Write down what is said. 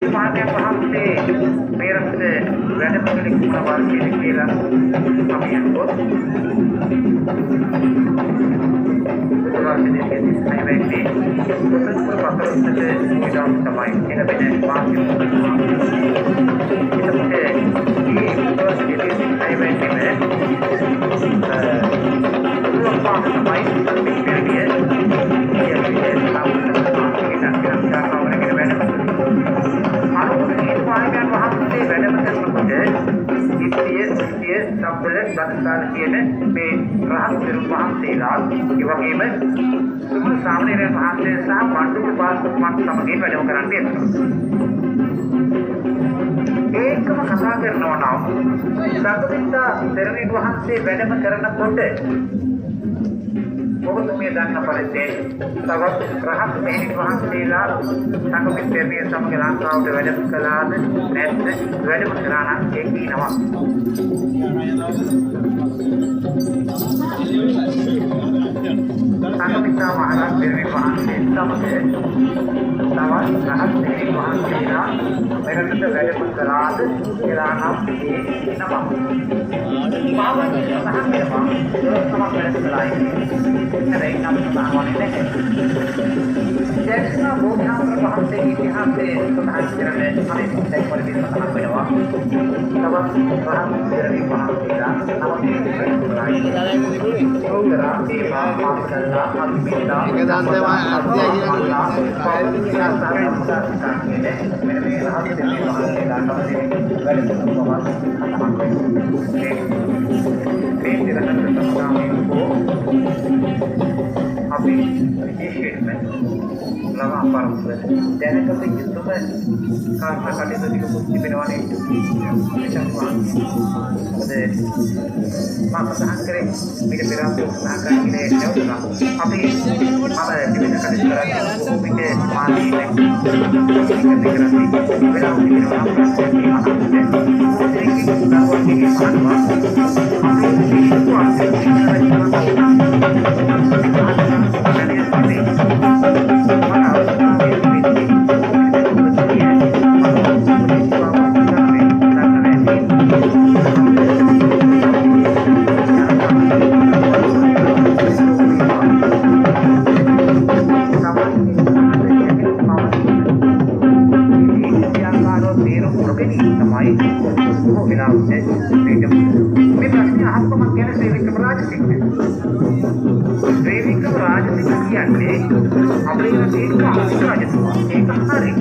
මහත්මයන් වහන්සේ මේ රටට වැඩම කළේ කුමන වර්ෂයේද කියලා අපි අහුවොත්, බුදු වර්ෂ 236 වෙනි පොසොන්පුර පතරොස්සට මුවිදම් තමයි එළඹෙන වාක්‍ය. එතකොට මේ බුදු වර්ෂ 236 වෙනිම බුදුන් තමයි පිටිපිරිය කියන්නේ වැඩම කළේ. අනුමුණ මහායාන වහන්සේ වැඩම කරනකොට ඉත්තිය, සිතිය, සබ්බල, බන්සාල කියන මේ රහත් තෙරුන් වහන්සේලා, ඒ වගේම සුමන සාමණේරයන් වහන්සේ සහ පණ්ඩුක උපාසකතුමන් සමගින් වැඩම කරන්න යෙදුණා. ඒකම කතා කරනවා නම්, සංඝමිත්තා තෙරණින් වහන්සේ වැඩම කරනකොට ඔබතුමිය දන්න පරිදි තවත් රහත් මෙහෙණින් වහන්සේලා සංඝමිත් තෙරණිය සමග ලංකාවට වැඩම කළාද නැද්ද? වැඩම කළා නම් ඒ කී නමක්? සංඝමිත්තා මහරහත් තෙරණින් වහන්සේ සමග තවත් රහත් මෙහෙණින් වහන්සේලා මෙරටට වැඩම කළාද කියලා නම් ඒ නමක්? මහවංශ සඳහන් වෙනවා 12 නමක් වැඩම කළායි. හැබැයි නම් සඳහන් වන්නේ නැහැ. ජයශ්‍රී බෝධිහාමුදුර වහන්සේගේ ඉතිහාසයේ සඳහන් කරන අනෙක් තැන්වලදී සඳහන් වෙනවා තවත් රහත් තෙරණින් වහන්සේලා නව දෙනෙක් වැඩම කළායි. සෝදරා, ඒවා, මාකල්ලා, අග්මිතා, එක දන්තේ අර්ථය කියන මෙන්න මේ රහත් තෙරණින් වහන්සේලා නව දෙනෙක් වැඩම කළ බව සඳහන් වෙනවා. මේ තිරහත සමගාමීව හෝ අපි විශේෂයෙන්ම ළමා පරපුර දැනගත යුතුම කාරණා කටයුතු ටිකකුත් තිබෙනවානේ විශාල වහන්සේ. මොකද මම සඳහන් කරේ මීට පෙර අපි උත්සාහ කරන්නේ නැවතුණා. අපි මම තිබෙන කටයුතු කරන්නේ බොහෝ විට මාධ්‍යයෙන් කරන්නේ වෙලාව තිබෙනවා නම් ප්‍රශ්න අහන්න. බොහෝ දෙනෙක්ගෙන් දරුවන්ගෙන් අහනවා, අපේ ශිෂ්‍යත්ව තමයි බොහෝ වෙලාවට මේ ප්‍රශ්නේ අහපුවම මම කියන්නේ ශ්‍රී වික්‍රම රාජසිංහ. ශ්‍රී වික්‍රම රාජසිංහ කියන්නේ අපේ රටේ කාසික රජතුමා. ඒක හරි.